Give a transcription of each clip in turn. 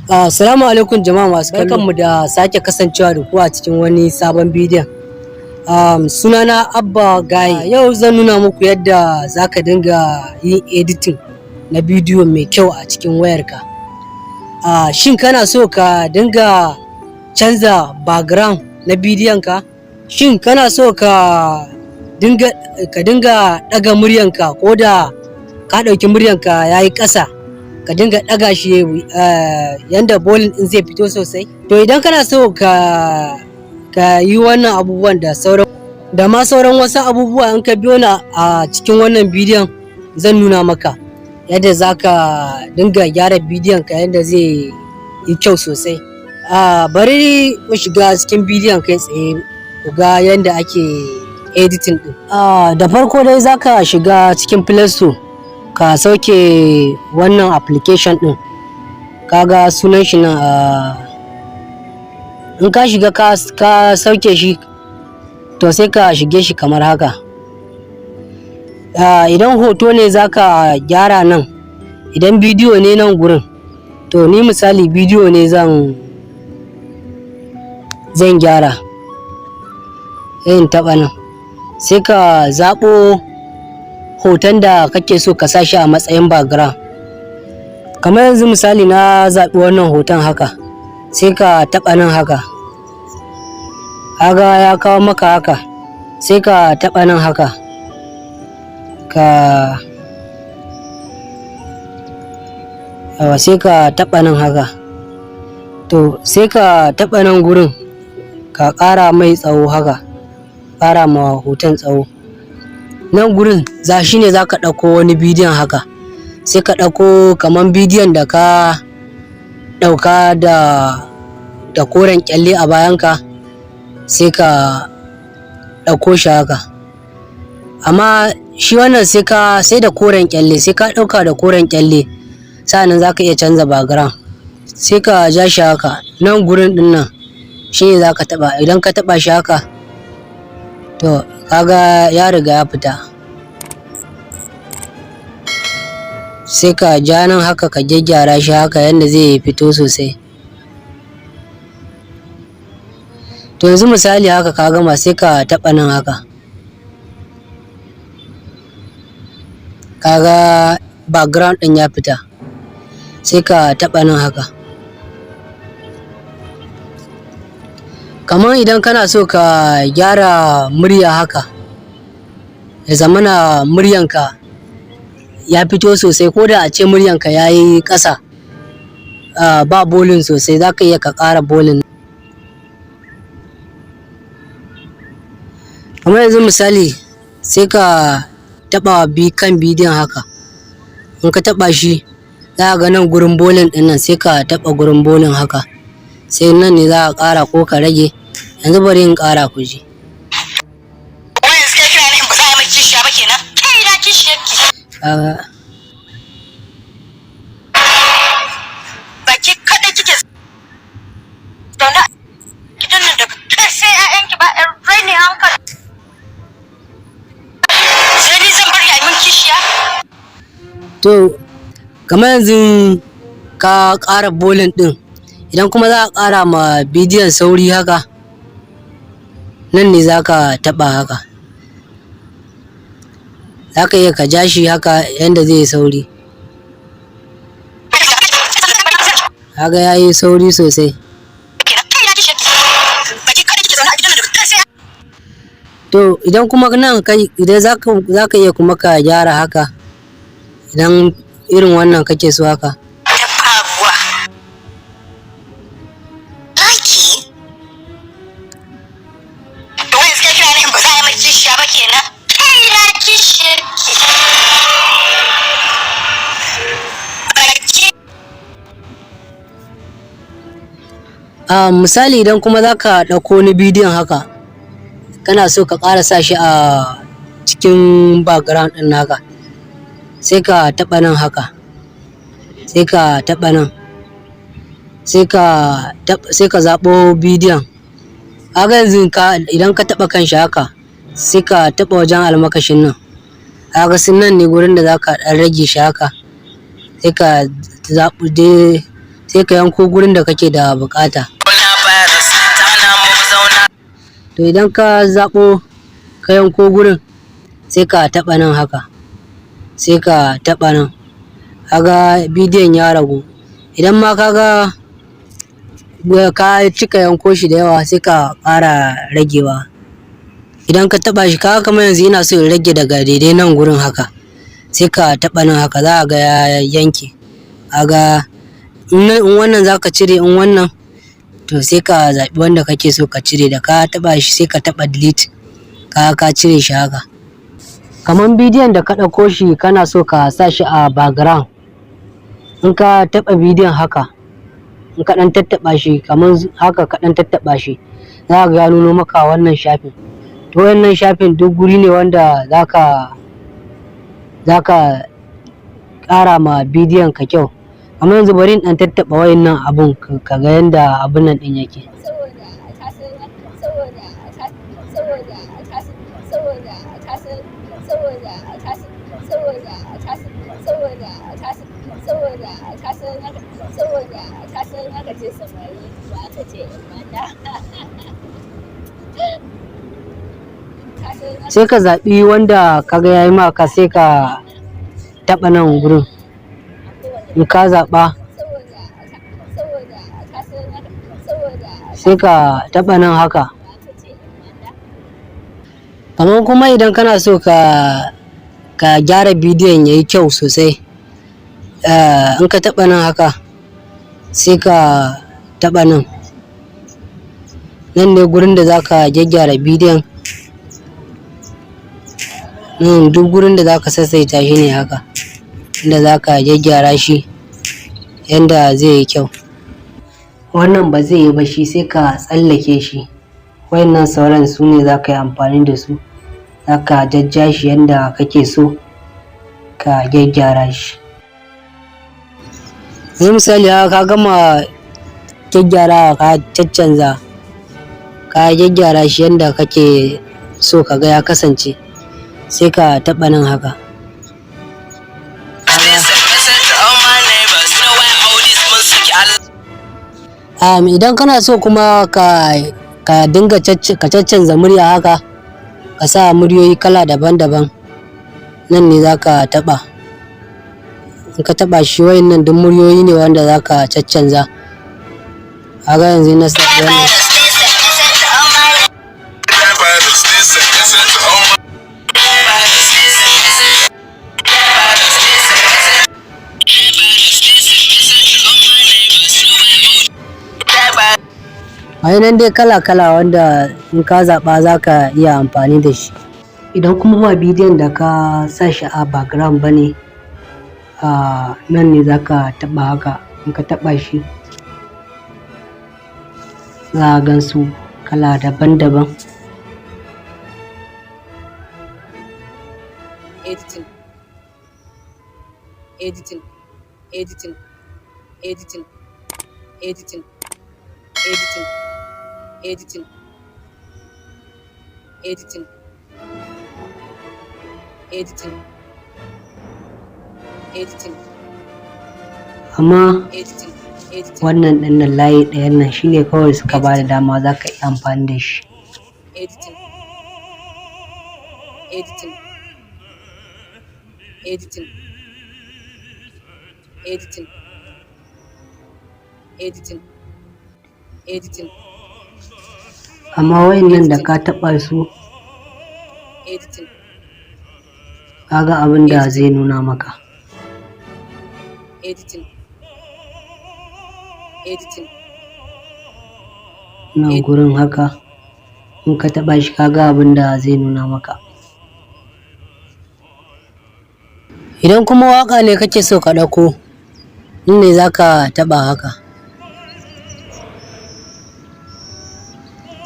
Assalamu alaikum jama'a masu barkanmu da sake kasancewa da ku a cikin wani sabon bidiyon. Sunana Abba Gaye. Yau zan nuna muku yadda za ka dinga yin editing na bidiyo mai kyau a cikin wayarka. Shin kana so ka dinga canza background na bidiyon ka? Shin kana so ka dinga ɗaga muryanka ko da ka ɗauki muryanka ya yi ƙasa, ka dinga ɗaga shi yanda volume ɗin zai fito sosai? To, idan kana so ka yi wannan abubuwan da sauran da ma sauran wasu abubuwa, in ka biyo ni a cikin wannan bidiyon, zan nuna maka yadda za ka dinga gyara bidiyon ka yadda zai yi kyau sosai. Bari mu shiga cikin bidiyon kai tsaye ku ga yadda ake editing ɗin. Da farko dai za ka shiga cikin Play Store ka sauke wannan application ɗin. Kaga sunan shi nan. In ka shiga ka sauke shi, to sai ka shige shi kamar haka. Idan hoto ne za ka gyara nan, idan bidiyo ne nan gurin. To, ni misali bidiyo ne zan gyara, sai in taɓa nan. Sai ka zaɓo hoton da kake so ka sa shi a matsayin background. Kamar yanzu misali na zaɓi wannan hoton haka, sai ka taɓa nan haka. Kaga ya kawo maka haka, sai ka taɓa nan haka, ka yawa, sai ka taɓa nan haka. To, sai ka taɓa nan gurin ka ƙara mai tsawo haka, ƙara ma hoton tsawo. Nan gurin za shi ne za ka ɗauko wani bidiyon haka, sai ka ɗauko kaman bidiyon da ka ɗauka da koren kyalle a bayanka, sai ka ɗauko shi haka. Amma shi wannan sai ka sai da koren kyalle, sai ka ɗauka da koren kyalle, sa'annan za ka iya canza background. Sai ka ja shi haka. Nan gurin ɗin nan shi ne za ka taɓa. Idan ka taɓa shi haka, to kaga ya riga ya fita. Sai ka ja nan haka, ka gyaggyara shi haka yadda zai fito sosai. To, yanzu misali haka ka gama, sai ka taɓa nan haka. Kaga background ɗin ya fita. Sai ka taɓa nan haka. Kamar idan kana so ka gyara murya haka, ya zamana muryanka ya fito sosai, ko da a ce muryanka ya yi ƙasa, ba volume sosai, za ka iya ka ƙara volume. Kamar yanzu misali, sai ka taɓa bi kan bidiyon haka. In ka taɓa shi, za ka ga nan gurin volume ɗin nan, sai ka taɓa gurin volume haka. Sai nan ne za ka ƙara ko ka rage. Yanzu bari in ƙara ku ji. Wai yanzu kai kina nufin ba za a yi miki kishiya ba kenan? Kai na kishiyarki. Kaga. Ba ke kaɗai kike zaune a gidan nan daga kai sai 'ya'yanki ba 'yan raini hankali. Sai ni zan bari a yi min kishiya? To, kamar yanzu ka ƙara volume ɗin, idan kuma za a ƙara ma bidiyon sauri haka, nan ne za ka taɓa haka. Za ka iya ka ja shi haka yanda zai yi sauri. Kaga ya yi sauri sosai. Kenan kai na kishiyarki. Ba ke kaɗai kike zaune a gidan nan daga kai sai To, idan kuma nan kai, idan za ka iya kuma ka gyara haka, idan irin wannan kake so haka. Ta faruwa. Laki? To, wai yanzu kai kina nufin ba za a yi miki kishiya ba kenan? Kai na kishiyarki. Ba ke Misali idan kuma za ka ɗauko wani bidiyon haka, kana so ka ƙara sa shi a cikin background ɗin naka, sai ka taɓa nan haka, sai ka taɓa nan, sai ka zaɓo bidiyon. Kaga yanzu idan ka taɓa kan shi haka, sai ka taɓa wajen almakashin nan. Kaga sun nan ne gurin da za ka ɗan rage shi haka, sai ka zaɓi dai. Sai ka yanko gurin da kake da bukata. To idan ka zaɓo, ka yanko gurin, sai ka taɓa nan haka, sai ka taɓa nan, kaga bidiyon ya ragu. Idan ma kaga ka cika yanko shi da yawa, sai ka ƙara ragewa. Idan ka taɓa shi, kaga kamar yanzu ina so in rage daga daidai nan gurin haka, sai ka taɓa nan haka, za a ga ya yanke. Kaga in wannan za ka cire, in wannan, to sai ka zaɓi wanda kake so ka cire. Da ka taɓa shi, sai ka taɓa delete, ka cire shi haka. Kamar bidiyon da ka ɗauko shi kana so ka sa shi a background, in ka taɓa bidiyon haka, in ka ɗan tattaɓa shi kamar haka, ka ɗan tattaɓa shi, za ka ga ya nuno maka wannan shafin. To wannan shafin duk guri ne wanda zaka ƙara ma bidiyon ka kyau. Amma yanzu bari in ɗan tattaɓa wayannan abun ka ga yanda abun nan ɗin yake. Saboda ka san, saboda ka, saboda ka san, saboda ka san, saboda ka san, saboda ka san, saboda ka san, saboda ka san, saboda ka san aka ce samari ba aka ce yan mata. Ka san. Sai ka zaɓi wanda ka ga yayi maka, sai ka taɓa nan gurin. In ka zaɓa, Saboda, saboda ka san, saboda sai ka taɓa nan haka. aka ce yan mata. Kamar kuma idan kana so ka gyara bidiyon yayi kyau sosai, in ka taɓa nan haka, sai ka taɓa nan. Nan ne gurin da za ka gyaggyara bidiyon. Nan duk gurin da za ka sassaita shi ne haka, inda za ka gyaggyara shi yanda zai yi kyau. Wannan ba zai yi ba shi, sai ka tsallake shi. Wayannan sauran su ne za ka yi amfani da su, za ka jajja shi yanda kake so ka gyaggyara shi. Yanzu misali haka, ka gama gyaggyarawa, ka caccanza, ka gyaggyara shi yanda kake so ka ga ya kasance, sai ka taɓa nan haka. Listen, listen to all my neighbors. Know I owe this music. I Idan kana so kuma ka dinga ka caccanza murya haka, ka sa muryoyi kala daban-daban, nan ne za ka taɓa. In ka taɓa shi, wayannan duk muryoyi ne wanda za ka caccanza. Kaga yanzu na sa wannan. Listen, listen to all my Listen, listen to all my listen, listen. Listen, listen. Listen, listen to all my neighbors. Know I owe Ga nan dai kala-kala wanda in ka zaɓa za ka iya amfani da shi. Idan kuma ba bidiyon da ka sa shi a background ba ne, nan ne za ka taɓa haka. In ka taɓa shi, za a gan su kala daban-daban. Editing, editing, editing, editing, editing, editing, editing, editing, editing, editing, Amma editing, editing, wannan ɗin nan, layi ɗayan nan shine kawai suka ba da dama za ka iya amfani da shi. Editing, editing, editing, editing, editing, editing, Amma wayannan da ka taɓa su, editing, kaga abin da zai nuna maka. Editing, editing, Nan gurin haka, in ka taɓa shi, kaga abin da zai nuna maka. Idan kuma waƙa ne kake so ka ɗauko, nan ne za ka taɓa haka,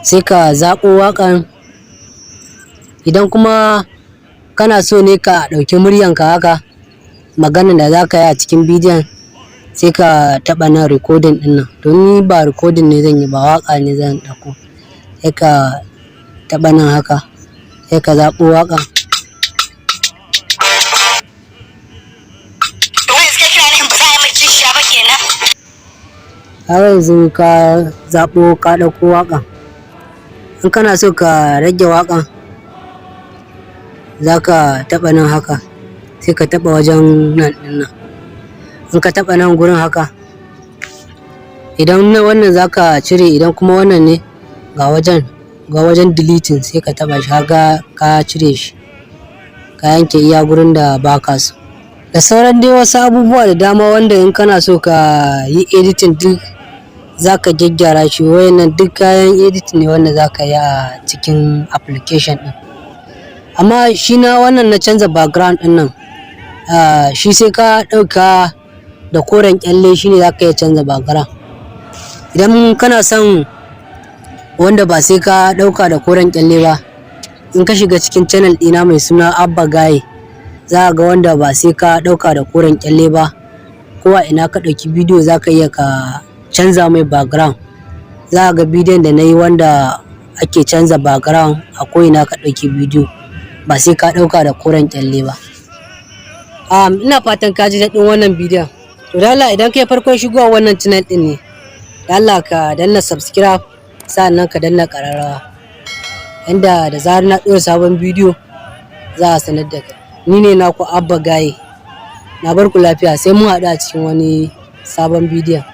sai ka zaɓo waƙan. Idan kuma kana so ne ka ɗauki muryanka haka, maganan da za ka yi a cikin bidiyon, sai ka taɓa nan, recording ɗin nan. To ni ba recording ne zan yi ba, waƙa ne zan ɗauko. Sai ka taɓa nan haka, sai ka zaɓo waƙan. Wai suka kira ni ba za a yi mai kishiya ba kenan. Kaga yanzu ka zaɓo, ka ɗauko waƙan. In kana so ka rage waƙan, za ka taɓa nan haka, sai ka taɓa wajen nan ɗin nan. In ka taɓa nan gurin haka, idan na wannan za ka cire, idan kuma wannan ne, ga wajen deleting, sai ka taɓa shi haka, ka cire shi, ka yanke iya gurin da ba ka so. Da sauran dai wasu abubuwa da dama wanda in kana so ka yi editing duk za ka gyaggyara shi. Wayannan duk kayan editing ne wanda za ka yi a cikin application ɗin. Amma shi na wannan na canza background ɗin nan, shi sai ka ɗauka da koren kyalle, shine za ka iya canza background. Idan kana son wanda ba sai ka ɗauka da koren kyalle ba, in ka shiga cikin channel ɗina mai suna Abba Gaye, za ka ga wanda ba sai ka ɗauka da koren kyalle ba. Ko a ina ka ɗauki bidiyo, za ka iya ka canza mai background. Za ka ga bidiyon da na yi wanda ake canza background a ko ina ka ɗauki bidiyo, ba sai ka ɗauka da koren kyalle ba. Ina fatan ka ji daɗin wannan bidiyon. To, da Allah, idan kai farkon shigowa wannan channel ɗin ne, da Allah ka danna subscribe, sa'annan ka danna ƙararrawa, yanda da zarar na ɗora sabon bidiyo za a sanar da kai. Ni ne naku Abba Gaye. Na bar ku lafiya, sai mun haɗu a cikin wani sabon bidiyon.